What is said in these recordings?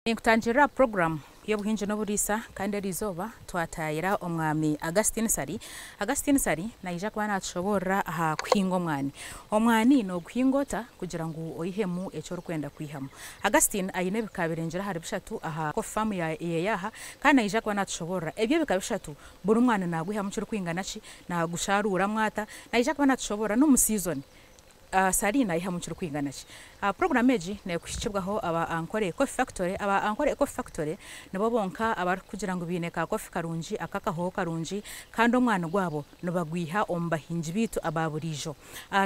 Ninkutangirira aha puroguraamu y'obuhingi n'oburiisa kandi eriizooba twataayira omwami Augustine Ssali. Augustine Ssali naija kuba naatushoboorora aha kuhinga omwani. Omwani nooguhinga ota kugira ngu oihemu eki orikwenda kwihamu? Augustine aine ebika birengire ahari bishatu aha coffee farm ye aha kandi naija kuba naatushoboorora ebi ebika bishatu buri mwani naagwihamu kirikwingana ki, naagusharuuramu ata, naija kuba naatushoboorora n'omu siizoni. Ssali naihamu kirikwingana ki? Puroguraamu egi neekuhikibwaho aba Ankole Coffee Factory. Aba Ankole Coffee Factory nibo bonka abarikukugira ngu baine ka kofi karungi ak'akahooho karungi kandi omwani gwabo nibagwiha omu bahingi baitu aba buriijo.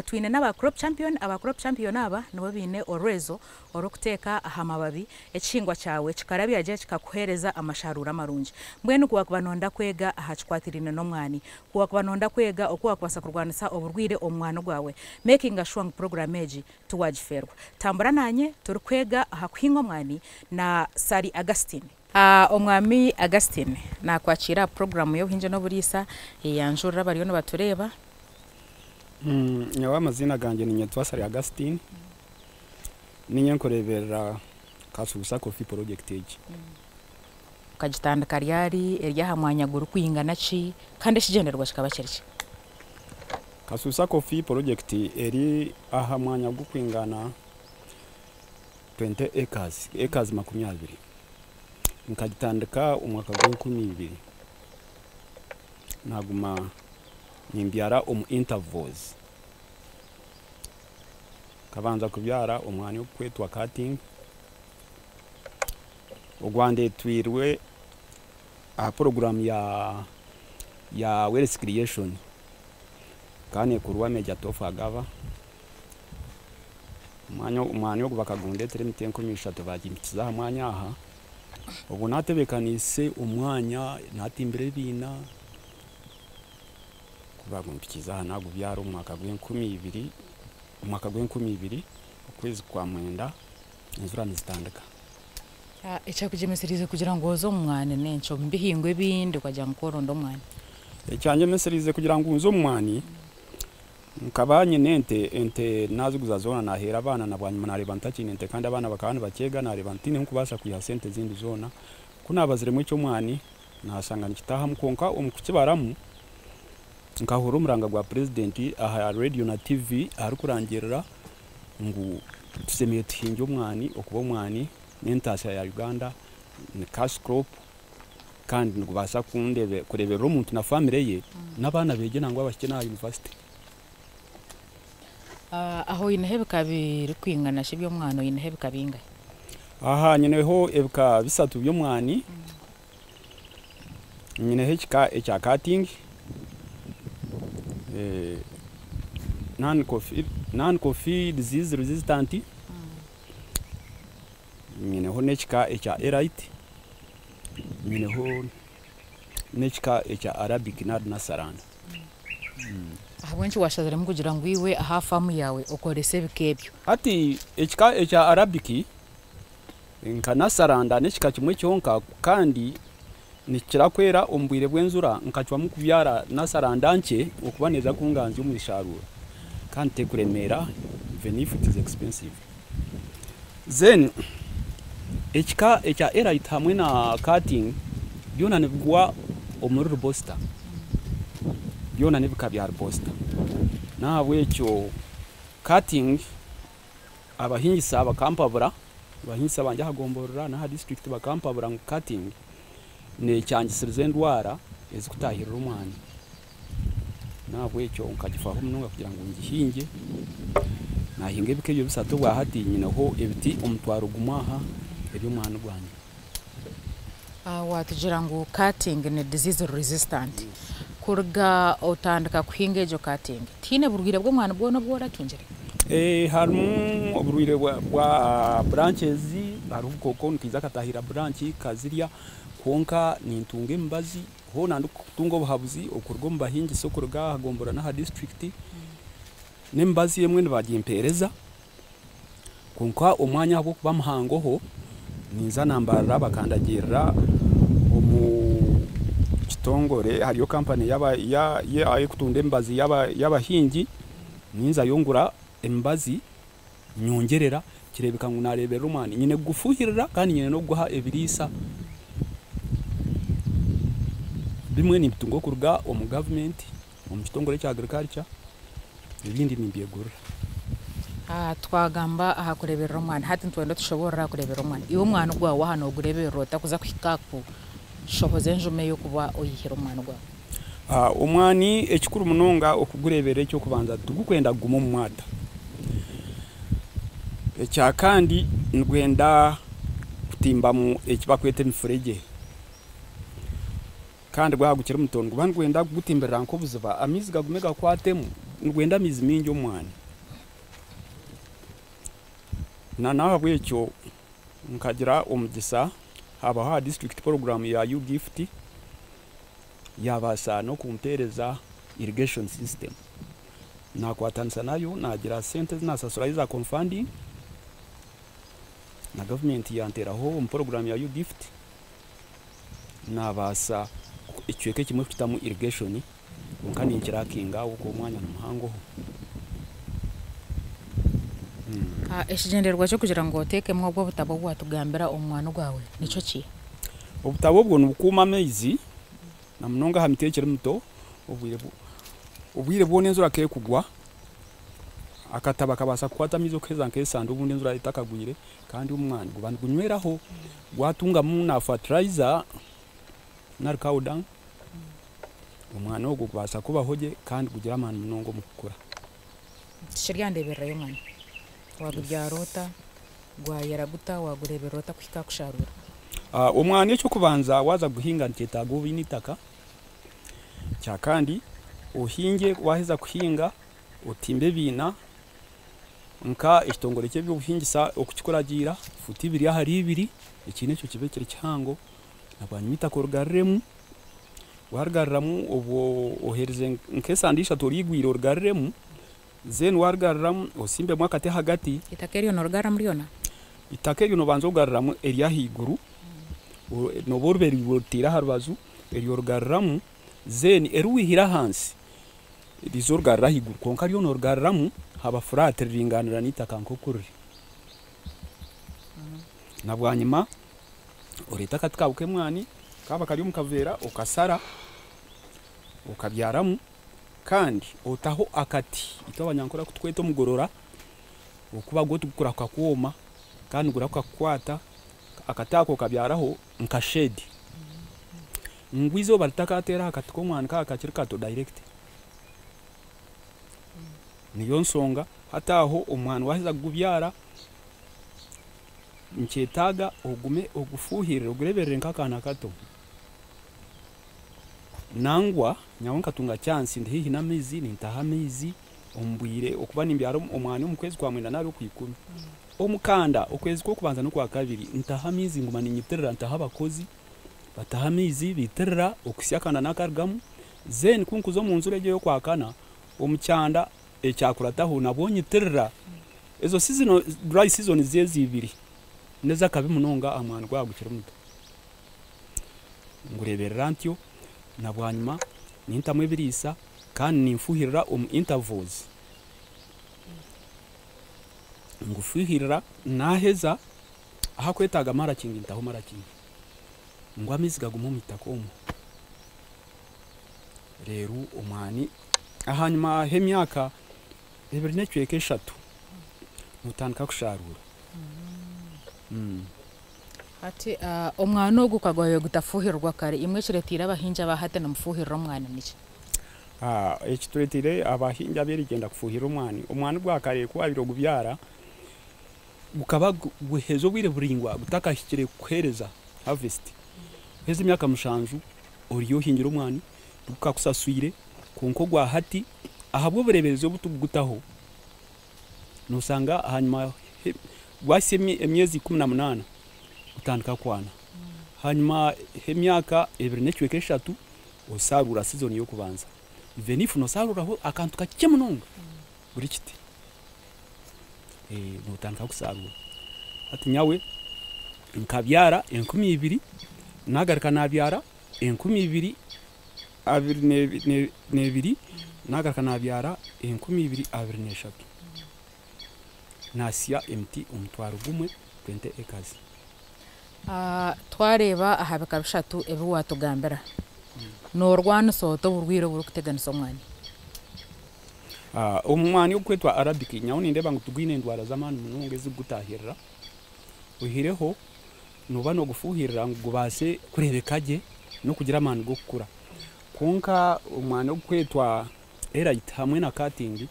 Twine n'aba Crop Champion. Aba Crop Champion aba nibo baine orwezo orw'okuteeka aha mababi ekihingwa kyawe kikarabya gye kikakuheereza amasharuura marungi. Mbwenu ku waakuba nooyenda kwega aha kikwatiraine n'omwani, Ku wakuba noyenda kwega oku wakubaasa kurwanisa oburwaire omu mwana gwawe, mekinga shuwa ngu puroguramu egi tiwagifeerwa. Tambura nanye turikwega aha kuhinga omwani na Ssali Augustine. Omwami Augustine nakwakiira aha puroguramu y'obuhingi n'oburiisa eyanjurira abariyo nibatureeba. Nyowe amaziina gangye ninyetwa Ssali Augustine, ninye nkureeberera Kasuusa Coffee Project egi. Okagitandika ryari, eri aha mwanya gurikwingana ki, kandi ekigyendererwa kikaba kiri ki? Kasuusa Coffee Project eri aha mwanya gurikwingana 20 acres, acres 20. Nkagitandika omu mwaka gw'enkumi ibiri. Naguma nimbyara omu intervals. Nkabanza kubyara omwani ogurikwetwa cutting. Ogwandeetwirwe aha puroguraamu ya Wealth Creation ekaba neekurwa Major Tofu Agaba. Omwani ogu bakagundeetera emiti 3000 baagimpikiza aha mwanya aha. Obwo naatebeekaniise omwanya, naatimbire ebiina, ku baagumpikiize aha naagubyara omu mwaka gw'enkumi ibiri, omwaka gw'enkumi ibiri okwezi kwa mwenda enjura nizitandika. Ekyakugyemesereize kugira ngu oze omu mwani n'enki? Omu bihingwa ebindi okagira ngu kworonda omwani? Ekyangyemesereize kugira ngu nze omu mwani, nkaba nyine ente, ente naziguza zoona naheera abaana na bwanyima nareeba ntakiine ente kandi abaana bakaba nibakyega nareeba ntiine ahu kwiha sente ezindi zoona. Ku nabaziremu eky'omwani nashanga nikitahamu kwonka omu kukibaramu nkahurira omuranga gwa purezidenti aha rediyo na TV arikurangirira ngu tushemereire tuhingye omwani okuba omwani n'entaasya ya Uganda ni cash crop kandi nigubaasa kureeberera omuntu na famire ye n'abaana beegye nangwa bahikye n'aha yunivasite. Aho oineho ebika birikwingana ki eby'omwani? Oineho ebika bingahi? Aha nyineho ebika bishatu by'omwani, nyineho ekika ekya cutting, non coffee disease resistant, nyineho n'ekika ekya elite, nyineho n'ekika ekya Arabic nari Nasaranda. Ahabw'enki washaziremu kugira ngu iwe aha faamu yaawe okorese ebika ebyo? Hati ekika ekya Arabic nka Nasaranda n'ekika kimwe kyonka kandi nikikira kwera omu bwire bw'enjura nkacwamu kubyara Nasaranda nkye okuba neeza kunganzya omu isharuura kandi terikuremeera even if it is expensive. Then ekika ekya elite hamwe na cutting byona nibigwa omuri robusta, byona n'ebika bya robusta. N'ahabw'ekyo cutting abahingisa bakampabura, abahingisa bangye aha gomborora n'aha disiturikiti bakampabura ngu cutting nekyangisiriza endwara ezikutaahirira omwani. N'ahabw'ekyo nkagifaho munonga kugira ngu ngihingye, nahinga ebika ebyo bishatu obwahati nyineho ebiti 10,000 aha eby'omwani gwangye. Watugira ngu cutting ni disease resistant. Kuruga otandika kuhinga egyo cutting, tihaine burwaire bw'omwani bwona obu oratungire? Harimu oburwaire bwa branches, hariho obukooko nikaija katahirira branch kazirya kwonka nintunga emibazi hoona ndikutunga obuhabuzi okuruga omu bahingisa okuruga aha gomborora n'aha disiturikiti n'emibazi emwe nibagimpeereza kwonka omwanya ahabw'okuba muhangoho ninza nambarira bakandagirira omu kitongore hariyo kampani erikutunda emibazi y'abahingi ninzayo ngura emibazi nyongyerera. Kireebeka ngu naareeberera omwani. Nyine kugufuuhirira kandi nyine n'okuguha ebiriisa. Bimwe nimbitunga okuruga omu gavumenti, omu kitongore ekya agriculture, ebindi nimbyegurira. Twagamba aha kureeberera omwani, hati nitwenda otushoboorore aha kureeberera omwani. Iwe omwani gwawe waaba noogureeberera ota kuza kuhika aha kushohoza enjuma ey'okuba oyihire omu mwani gwawe? Omwani ekikuru munonga okugureeberera eky'okubanza tigukwenda kuguma omu mwata. Ekya kandi nigwenda kutimbamu eki barikweta emifuregye. Kandi gwaba gukiri muto niguba nigwenda kugutimbirira nk'obuziba amaizi gagume gakwatemu, nigwenda amaizi maingi omwani. Na n'ahabw'ekyo nkagira omugisa habaho aha disiturikiti puroguraamu ya U-Gift yabaasa n'okumpeereza irrigation system. Naakwatanisa nayo naagira sente ezi naasasurayo eza confunding na gavumenti yanteeraho omu puroguraamu ya U-Gift naabaasa ekicweka ekimwe kukitamu irrigation kwonka ninkirakinga ahabw'okuba omwanya ni muhangoho. Ekigyendererwa ky'okugira ngu oteekemu obwo obutabo obu waatugambira omu mwani gwawe nikyo ki? Obutabo obwo nibukuuma amaizi na munonga aha miti ekiri mito obwire bwona enjura ku erikugwa akatabo kabaasa kukwata amaizi okuheza nk'esande obundi enjura etakagwire kandi omwani guba nigunyweeraho gwatungamu na fertilizer nari cow dung omwani ogwo gubaasa kubaho gye kandi gugira amaani munonga omu kukura. Tukiri aha ndeeberera y'omwani, waagubyara ota, gwayera guta, waagureeberera ota kuhika aha kusharuura? Omwani eky'okubanza waaza kuguhinga nikyetaaga obe oine eitaka, ekyakandi ohingye waaheza kuhinga otimbe ebiina nka ekitongore ky'ebyobuhingisa okukikuragiira fuuti ibiri ahari ibiri, ekiina ekyo kibe kiri kihango nabwanyima eitaka origariremu, warigaruramu obwo oherize nk'esande ishatu oriigwire origariremu, then warigaruramu osimbemu akati ahagati. Eitaka eryo noorigaruramu ryona? Eitaka eryo noobanza ogaruramu ery'ahaiguru, nooba oribaire oriteire aha rubaju, eryo origaruramu, then eri waihire ahansi riize origarure ahaiguru kwonka ryo noorigaruramu haba flat riringaanira n'eitaka nk'oku riri. Na bwanyima oreete akati kaawe k'emwani kaaba kari omu kaveera okasara okabyaramu kandi otaho akati itwe abanyankore aku tukweta omugorora okuba gwo tigukurahuka kwoma kandi nigurahuka kukwata akati ako okabyaraho nka shade ngu eizooba ritakateera aha kati k'omwani kaaba kakiri kato direct. Niyo nshonga hati aho omwani waaheza kugubyara nikyetaaga ogume ogufuuhirire ogureeberere nk'akaana kato. Nangwa nyowe nkatunga chance ndi haihi n'amaizi nintaha amaizi omu bwire okuba nimbyara omwani omu kwezi kwa mwenda nari okwa ikumi. Omu kanda okwezi kw'okubanza n'okwa kabiri ntaha amaizi nguma ninyitirira ntaho abakozi bataha amaizi biitirira okuhitsya akanda naakarugamu then ku nkuza omu njura egyo ey'okwakana omu kyanda ekyakurataho nabwo nyitirira. Ezo season dry seasons ezi ibiri n'ez'akabi munonga aha mwani gwaba gukiri muto. Ngureeberera ntyo na bwanyima nintamu ebiriisa kandi ninfuuhirira omu intervals. Ngufuuhirira naaheza ahakwetaaga mulching ntaho mulching ngu amaizi gagume omu itaka omwo. Reero omwani ahanyima h'emyaka ebiri n'ekicweka eshatu notandika kusharuura. Hati omwani ogu gukagwayo gutafuuhirirwa kare, imwe ekireeteire abahingi aba hati nimufuuhirira omwani niki? Ekitureeteire abahingi ab'erigyenda kufuuhirira omwani, omwani gwa kare ku waabaire ogubyara gukaba guheza obwire buraingwa gutakahikire kukuheereza harvest. Kuheza emyaka mushanju oriyo ohingire omwani gukakusaswire kwonka ogwa hati ahabw'obureeberezi obu turikugutaho noshanga ahanyima gwahitsya emyezi 18 gutandika kwana. Hanyima h'emyaka ebiri n'ekicweka eshatu osharuura season y'okubanza. Even if nosharuuraho akantu kakye munonga buri kiti notandika kusharuura. Hati nyowe nkabyara 2000 nagaruka nabyara 2022 nagaruka nabyara 2023. Naasya emiti 10,000, 20 acres. Twareeba aha bika bishatu ebi waatugambira, noorwanisa ota oburwaire oburikuteganisa omwani? Omwani ogurikwetwa Arabic nyowe nindeeba ngu tigwine ndwara z'amaani munonga ezirikugutaahirira, oihireho nooba noogufuuhirira ngu gubaase kureebeka gye n'okugira amaani g'okukura. Kwonka omwani ogurikwetwa Elite hamwe na Cutting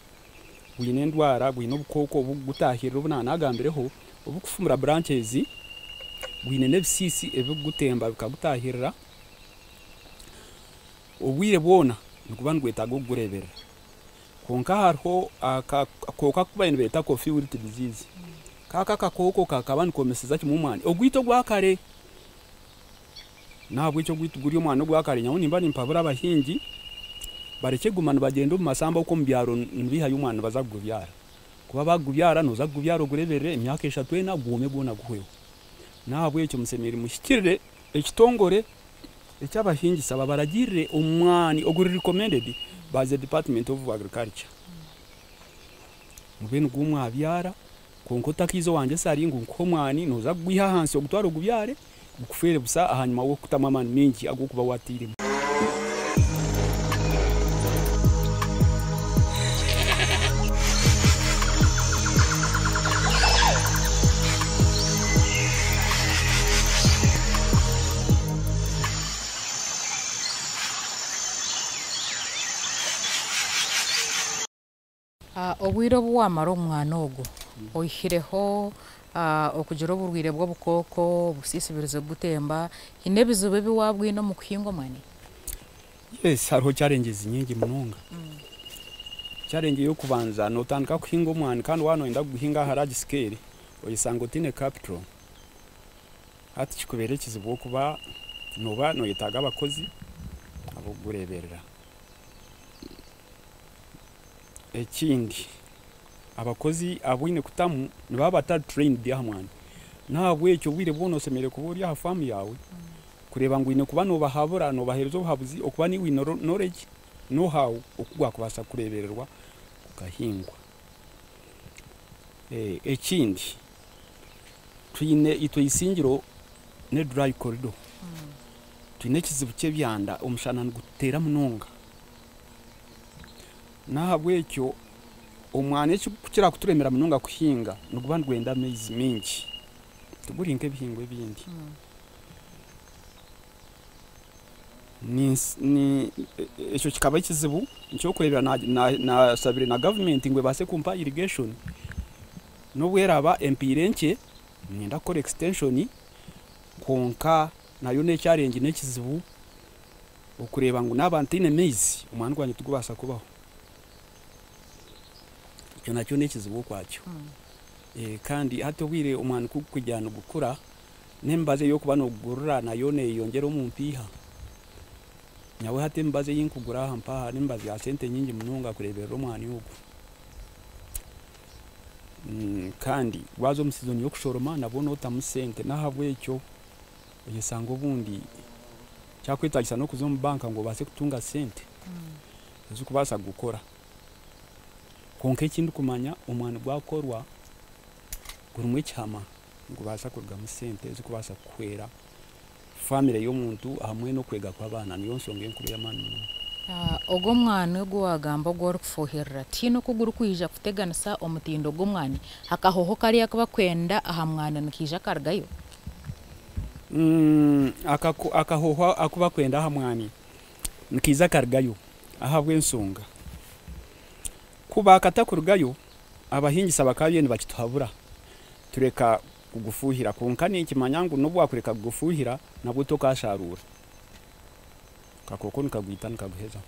gwine endwara, gwine obukooko obukugutaahirira obu naanagambireho oburikufumura branches, gwine n'ebisiisi ebirikugutemba bikagutaahirira. Obwire bwona niguba nigwetaaga okugureeberera. Kwonka hariho akakooko aku bariyo nibeeta coffee wilt disease. Ka akakooko kakaba nikoomeseza kimwe omwani ogwaitu ogwa kare. N'ahabw'ekyo ogwaitu guri omwani ogwa kare nyowe nimba nimpabura abahingi barekye kuguma nibagyenda omu masamba okwo omu byaro nibaihayo omwani nibaza kugubyara. Kuba baakugubyara nooza kugubyara ogureeberere emyaka eshatu ena gwome gwona guhweho. N'ahabw'ekyo mushemereire muhikirire ekitongore eky'abahingisa babaragiirire omwani oguri recommended by the department of agriculture. Mube nigwo mwabyara kwonka otakaiza owangye esari ngu nkuhe omwani nooza kugwiha ahansi ogutware ogubyare gukufeere busa ahanyima w'okutamu amaani maingi agu orikuba waatairemu. Obwire obu waamara omu mwana ogwo oihireho okugira oburwaire bw'obukooko, obusiisibirize kugutemba, haine ebizibu ebi waabwine omu kuhinga omwani? Yes, hariho challenges nyingi munonga. Challenge ey'okubanza nootandika kuhinga omwani kandi waaba nooyenda kuguhinga aha large scale oyeshanga otaine capital. Hati kikubeera ekizibu okuba nooba nooyetaaga abakozi ab'okugureeberera. Ekindi, abakozi abu oine kutamu nibaba batari trained aha mwani. N'ahabw'ekyo obwire bwona oshemereire kuba ori aha faamu yaawe kureeba ngu oine kuba noobahabura, noobaheereza obuhabuzi okuba niiwe oine knowledge, know how oku gwakubaasa kureebererwa gukahingwa. Ekindi, twine itwe eisingiro ne dry corridor. Twine ekizibu ky'ebyanda, omushana nigututeera munonga. N'ahabw'ekyo omwani ekirikukira kuturemera munonga kuhinga niguba nigwenda amaizi maingi, tiguri nk'ebihingwa ebindi. Ekyo kikaba ekizibu eky'okureebera nashabire na gavumenti ngu ebaase kumpa irrigation n'obu eraaba empaire nkye niinyenda kukora extension kwonka nayo n'echallenge n'ekizibu okureeba ngu naaba ntaine maizi omwani gwangye tigubaasa kubaho. Ekyo nakyo n'ekizibu okwakyo. Kandi hati obwire omwani ku gurikugira nigukura n'emibazi ey'okuba noogugurira nayo neeyeyongyera omu mpiiha. Nyowe hati emibazi ei nkugura aha mpaha n'emibazi ya sente nyingi munonga kureeberera omwani ogu. Kandi waaza omu sizoni y'okushoroma nabwo nootamu sente n'ahabw'ekyo oyeshanga obundi kyakwetaagisa n'okuza omu banka ngu obaase kutunga sente ezirikubaasa kugukora. Kwonka eki ndikumanya omwani gwakorwa gurimu ekihama nigubaasa kurugamu sente ezirikubaasa kuhwera famire y'omuntu hamwe n'okwega kw'abaana niyo nshonga enkuru ey'amaani munonga. Ogwo omwani ogu waagamba ogu orikufuuhirira tihaine oku gurikwija kuteganisa omutindo gw'omwani? Akahoho kariya aku barikwenda aha mwani nikaija karugayo? Akahoho aku barikwenda aha mwani nikaija karugayo ahabw'enshonga ku baakatakurugayo abahingisa bakaba nibakituhabura tureka kugufuuhira kwonka ninkimanya ngu n'obu waakureka kugufuuhira nabwo tokaasharuura. Akakooko nikagwita nikaguhezaho.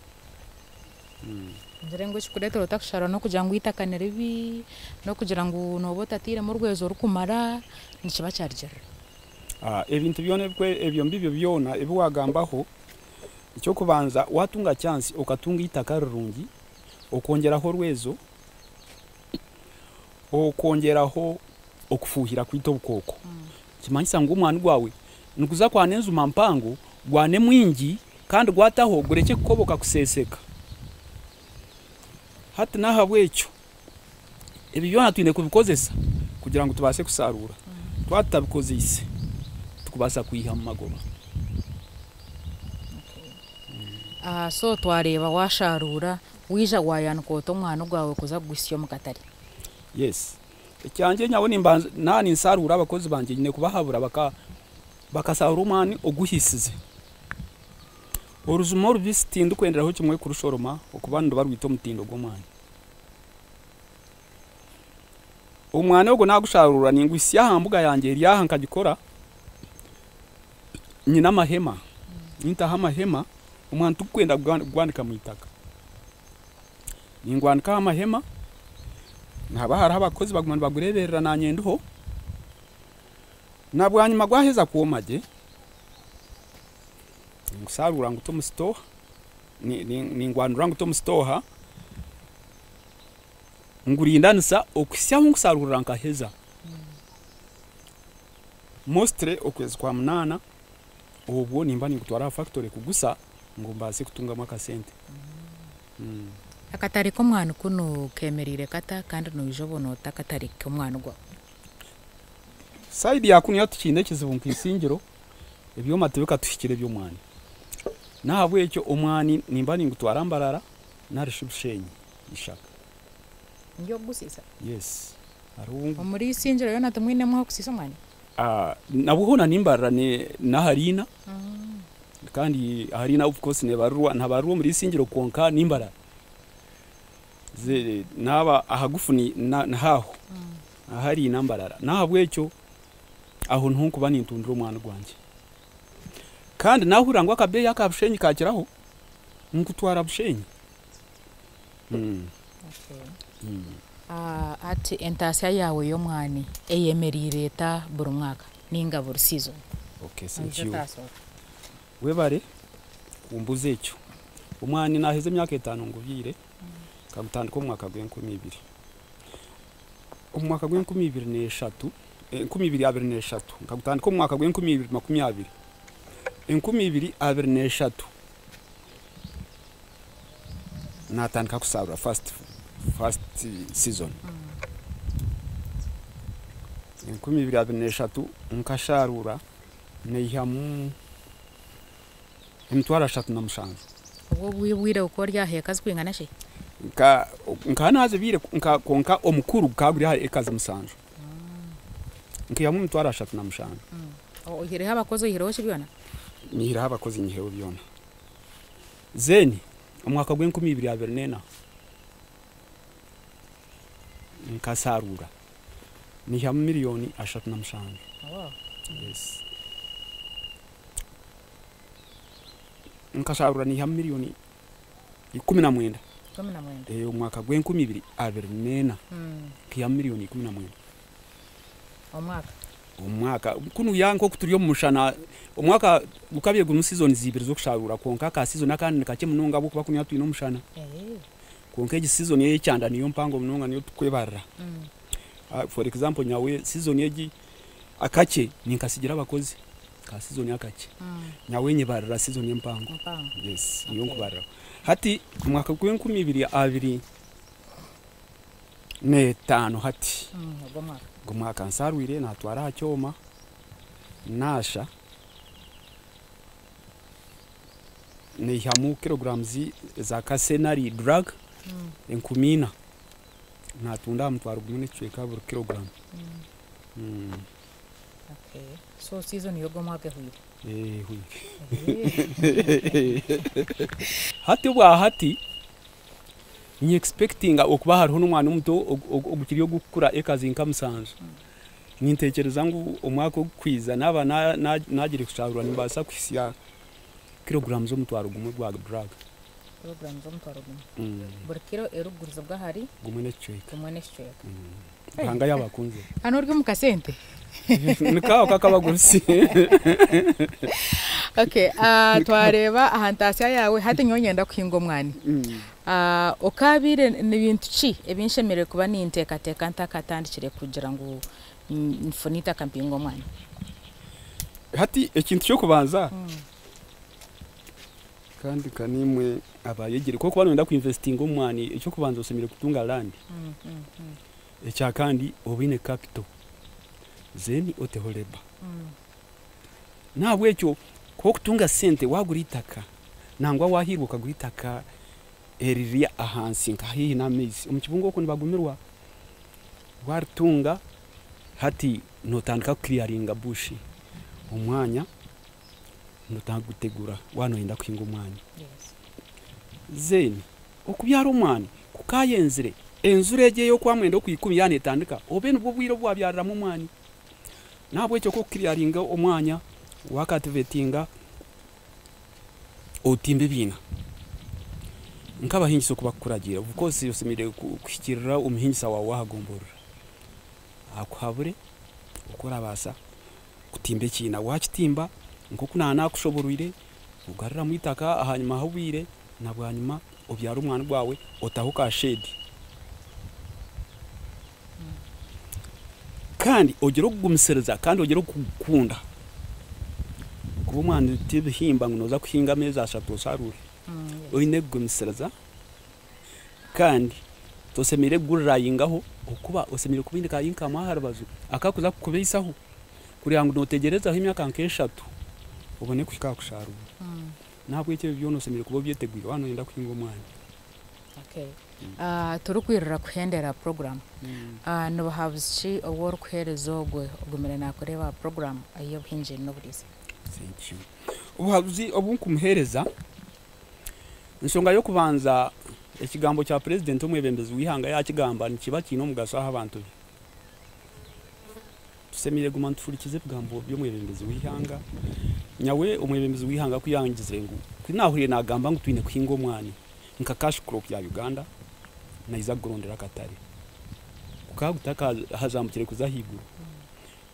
Ngire ngu ekirikureetera otakusharuura n'okugira ngu eitaka ni ribi, n'okugira ngu nooba otatairemu orwezo rurikumara, nikiba kyarugirira. Ebintu byona ebyo mbibyo byona ebi waagambaho, eky'okubanza waatunga chance okatunga eitaka rirungi, okongyeraho orwezo, okongyeraho okufuuhira kwita obukooko, nikimanyisa ngu omwani gwawe niguza kwana enjuma mpango, gwane mwingi kandi gwataho gurekye kukoboka kuseeseka. Hati n'ahabw'ekyo Ebi byona twine kubikozesa kugira ngu tubaase kusharuura. Twaba tutabikozeise tikubaasa kwihamu magoba. So twareeba washaruura, waija wayanika ota omwani gwawe kuza kuguhitsya omu katare? Yes. Ekyangye nyawe nimbanza naaba ninsharuura abakozi bangye nyine kubahabura bakasharura omwani oguhisize. Orujuma orubisi tindikwenderaho kimwe kurushoroma okuba niruba rwita omutindo gw'omwani. Omwani ogwo nagusharura ninguhitsya aha mbuga yangye eri aha nkagikora nyine amahema. Nintaho amahema, omwani tigukwenda kugwanika mu itaka. Ningwanika aha mahema, nihaba hariho abakozi baguma nibagureeberera naanye ndiho. Na bwanyima gwaheza kwoma gye, ningusharura nguta omu sitooha, ningwanura nguta omu sitooha, ngurindanisa okuhitsya ahu nkusharurira nkaheza. Mostly okwezi kwa 8 obwo nimba ningutwara aha factory kugusa ngu mbaase kutungamu akasente. Akatare k'omwani kunu kemereire kata kandi noija obona ota akatare k'omwani gwawe? Side ya kunu tikiine ekizibu nk'eisingiro, ebyoma tibikatuhikire eby'omwani. N'ahabw'ekyo omwani nimba ningutwara Mbarara narishi Bushenyi, Ishaka. Nibyo okugusiisa? Yes. Hariho Omuri Isingiro yoona timwinemu ah'okusiisa omwani? Nabwo hoona nimbarira n'ahariina kandi ahariina of course nebarirwa nihabarirwa omuri Isingiro kwonka nimbarara. Naaba ahagufu nihaho ahariina Mbarara. N'ahabw'ekyo aho niho nkuba nintundira omwani gwangye. Kandi nahurira ngu akabeeyi aka Bushenyi kakiraho, nkutwara Bushenyi. Hati entaasya yaawe y'omwani eyemereire eta buri mwaka ninga buri season? Okay, thank you. Webare kumbuuza ekyo. Omwani naheza emyaka 5 ngubyire, nkagutandika omu mwaka gw'enkumi ibiri. Omu mwaka gw'enkumi ibiri n'eshatu, 2023, nkagutandika omu mwaka gw'e2020. 2023 natandika kusarura first season. 2023 nkasharura neihamu 307,000. Obwo obwire okaba ori aha eka zikwingana ki? Nka nazibiire kwonka omukuru gukaba guri aha eka 7. Nkihamu 37,000. Oihireho abakozi, oihireho ki byona? Nyihireho abakozi, nyihireho byona. Then omwaka gw'e2024 nkasarura niihamu miliyoni 37. Yes. Nkasharura niihamu miliyoni 19. 19. Omwaka gw'e2024 nkihamu miliyoni 19. Omwaka? Omwaka kunuya nk'oku turi omu mushana, omwaka gukabire gurimu seasons ibiri z'okusharura, kwonka aka season akandi ni kakye munonga ahabw'okuba kunuya twine omushana. Kwonka egi season ey'ekyanda niyo mpango munonga, niyo tukwebarira. For example, nyawe season egi akakye ninkasigira abakozi ka season akakye. Nyawe nyebarira season empango. Empango. Yes, niyo nkubariraho. Hati omwaka gw'e2025 hati Ogwo mwaka. Ogwo mwaka nsarwire, natwara aha kyoma nasha neihamu kilograms za kasenari drug 4,000, natunda aha 1.25 buri kilogram. Okay. So season y'ogwo mwaka ehwire? Ehwire. Hati obwa hati ni expectinga okuba hariho n'omwana omuto ogukiri ogukukura ekazi nka 7. Nintekyereza ngu omwaka ogukwiza naaba nagire kusharura nimbaasa kuhitsya kilograms 1,000 gwa drug. Kilograms 1,000. Buri kiro erikugurizibwa ahari? 1.25. 1.25. Ruhanga yabakunze. Hanu ori omu kasente? Nikaho kakabagurusi. Okay, twareeba aha ntaasya yaawe, hati nyowe nyenda kuhinga omwani. Okabiire ni bintu ki ebinshemereire kuba ninteekateeka ntakatandikire kugira ngu nfune eitaka mpinge omwani? Hati ekintu ky'okubanza, kandi kanimwe abayegire, kokuba noyenda kuinvestinga omu mwani, ekyokubanza oshemereire kutunga land. Ekya kandi obe oine capital then oteho labour. N'ahabw'ekyo ku orikutunga sente waagura eitaka nangwa waahiirwa okagura eitaka eriri ahansi nka haihi n'amaizi, omu kibungo okwo nibagumirwa, waaritunga hati nootandika kukiriyaringa bush omwanya nootandika kugutegura waaba nooyenda kuhinga omwani. Then okubyara omwani kukayenzire enjura egyo ey'okwamwenda okwikumi yaaba neetandika obe nibwo bwire obu waabyariramu omwani. N'ahabw'ekyo ku orikukiriyaringa omwanya waakativetinga otimba ebiina nk'abahingisa oku barikukuragiira. Of course oshemereire kuhikiirira omuhingisa waawe w'aha gomborora akuhabure oku orabaasa kutimba ekiina. Waakitimba nk'oku naaba naakushobooroire, ogaruramu eitaka ahanyima h'obwire na bwanyima obyare omwani gwawe otaho ka shade. Kandi ogire okugumisiriza kandi ogire okukunda kuba omwani ti bihimba ngu nooza kuhinga ameezi ashatu osharuure. Oine kugumisiriza kandi toshemereire kuguriraayingaho ahakuba oshemereire kuba oine ka income aha rubaju akakuza kukubaisaho kureba ngu nootegyerezaho emyaka nk'eshatu obone kuhika aha kusharuura. N'ahabw'ekyo ebyo byona oshemereire kuba obyetegwire waaba nooyenda kuhinga omwani. Okay. Turikwirira kuhendera puroguraamu, ni buhabuzi ki obu orikuheereza ogwe ogumire naakureeba aha puroguraamu ey'obuhingi n'oburiisa? Thank you. Obuhabuzi obu nkumuheereza, enshonga y'okubanza ekigambo kya purezidenti omwebembezi w'eihanga yaakigamba nikiba kiine omugasho aha bantu be. Tushemereire kuguma nituhurikiza ebigambo by'omwebembezi w'eihanga. Nyawe omwebembezi w'eihanga ku yangizire ngu, ku naahuriire naagamba ngu twine kuhinga omwani nka cash crop ya Uganda, naija kugurondera akatare. Gukaba gutakahazamukire kuza ahaiguru.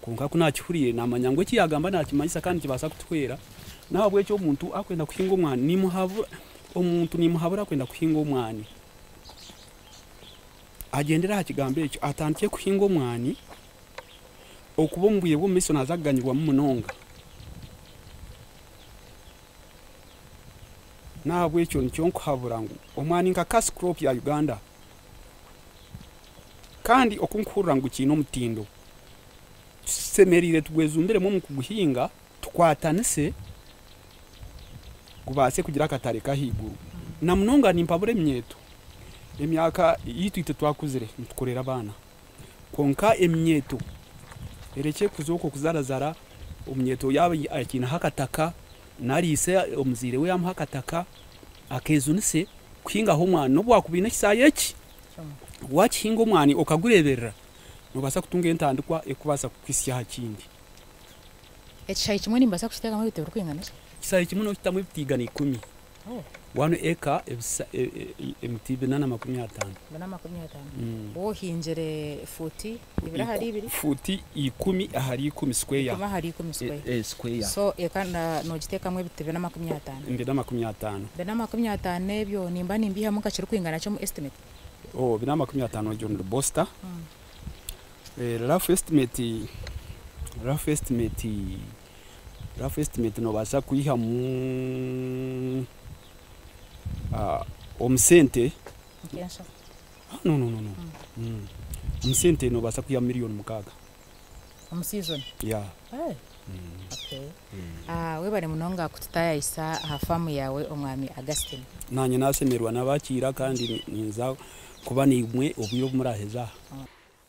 Kwonka ku naakihuriire naamanya ngu eki yaagamba naakimanyisa kandi nikibaasa kutuhwera. N'ahabw'ekyo omuntu akwenda kuhinga omwani niimuhabura, omuntu niimuhabura kwenda kuhinga omwani agyendere aha kigambo ekyo atandikye kuhinga omwani okuba omu bwire bw'omu maisho naaza kuganyirwamu munonga. N'ahabw'ekyo nikyo nkuhabura ngu omwani nka cash crop ya Uganda kandi oku nkuhurira ngu kiine omutindo, tushemereire tugwejumbiremu omu kuguhinga tukwatanise gubaase kugira akatare k'ahaiguru. Na munonga nimpabura eminyeeto, emyaka yaitu itwe twakuzire nitukorera abaana kwonka eminyeeto erekye kuza okwo kuzarazara, omunyeeto yaaba akiineho akataka nari ise omuzaire we yaamuha akataka akeejunise kuhingaho omwani n'obu waakuba oine ekisaayi eki, waakihinga omwani okagureeberera noobaasa kutunga entandikwa erikubaasa kukuhitsya aha kindi. Ekishaayi kimwe nimbaasa kukiteekamu ebiti birikwingana ki? Ekishaayi kimwe nookitamu ebiti 110. One acre emiti 450. 450. Waaba ohingire fuuti ibiri ahari ibiri? Fuuti 10 ahari 10 square. 10 ahari 10 square. Square. So eka noogiteekamu ebiti 450. 450. 450 ebyo nimba nimbiihamu nka kirikwingana ki omu estimate? Oh, 450 egyo ni robusta. Rough estimate, rough estimate, rough estimate noobaasa kwihamu omu sente. Nk'enshatu. No, no, no, no. Omu sente noobaasa kwihamu miliyoni 6. Omu season? Yeah. Hey. Okay. Webare munonga kututaayayisa aha faamu yaawe, omwami Augustine. Naanye naashemererwa nabakiira kandi ninza kuba naimwe obwire obu muraaheza aha.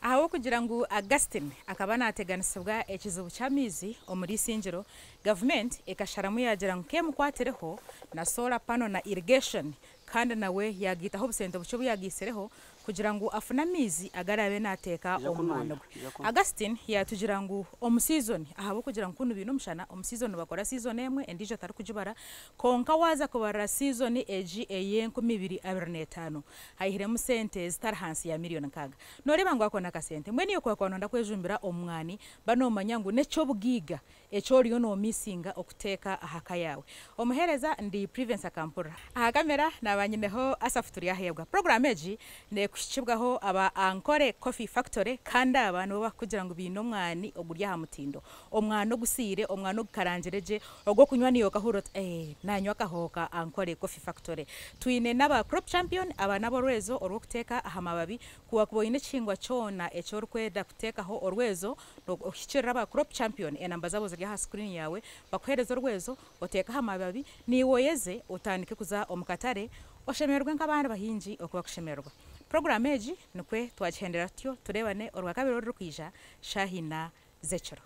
Ahabw'okugira ngu Augustine akaba naateganisibwa ekizibu ky'amaizi omuri Isingiro, gavumenti ekasharamu yaagira ngu kemukwatireho na solar panel na irrigation kandi nawe yaagaitaho obusente bukye obu yaagaitsireho kugira ngu afune amaizi agu araabe naateeka omu mwani gwe. Augustine yaatugira ngu omu season ahabw'okugira ngu kunu baine omushana, omu season nibakora season emwe endiijo tarikugibara, kwonka waaza kubarira season egi ey'e 2025 haihiremu sente zitari hansi ya miliyoni 6. Nooreeba ngu ako n'akasente. Mbwenu iwe ku waakuba nooyenda kwejumbira omu mwani, ba noomanya ngu n'eky'obugaiga eki oriyo noomisinga okuteeka aha ka yaawe. Omuheereza ndi Privence Akampurira. Aha kamera naaba nyineho Asaph Turyaheebwa. Puroguraamu egi neekuhika. Erikuhikibwaho aba Ankole Coffee Factory kandi aba nibo bakugira ngu baine omwani oguri aha mutindo. Omwani ogusiire, omwani ogukarangire gye, ogw'okunywa naiwe okahurira oti ee nanywa akahooho ka Ankole Coffee Factory. Twine n'aba Crop Champion, aba n'aborwezo orw'okuteeka aha mababi. Ku wakuba oine ekihingwa kyona eki orikwenda kuteekaho orwezo, ohikirire aba Crop Champion, enamba zaabo ziri aha screen yaawe, bakuheereze orwezo oteeke aha mababi, naiwe oyeze otandike kuza omu katare oshemererwe nk'abandi bahingi oku bakushemererwa. Puroguraamu egi nikwo twagihendera tutyo, tureebane Orwakabiri orurikwija shaaha ina z'ekiro.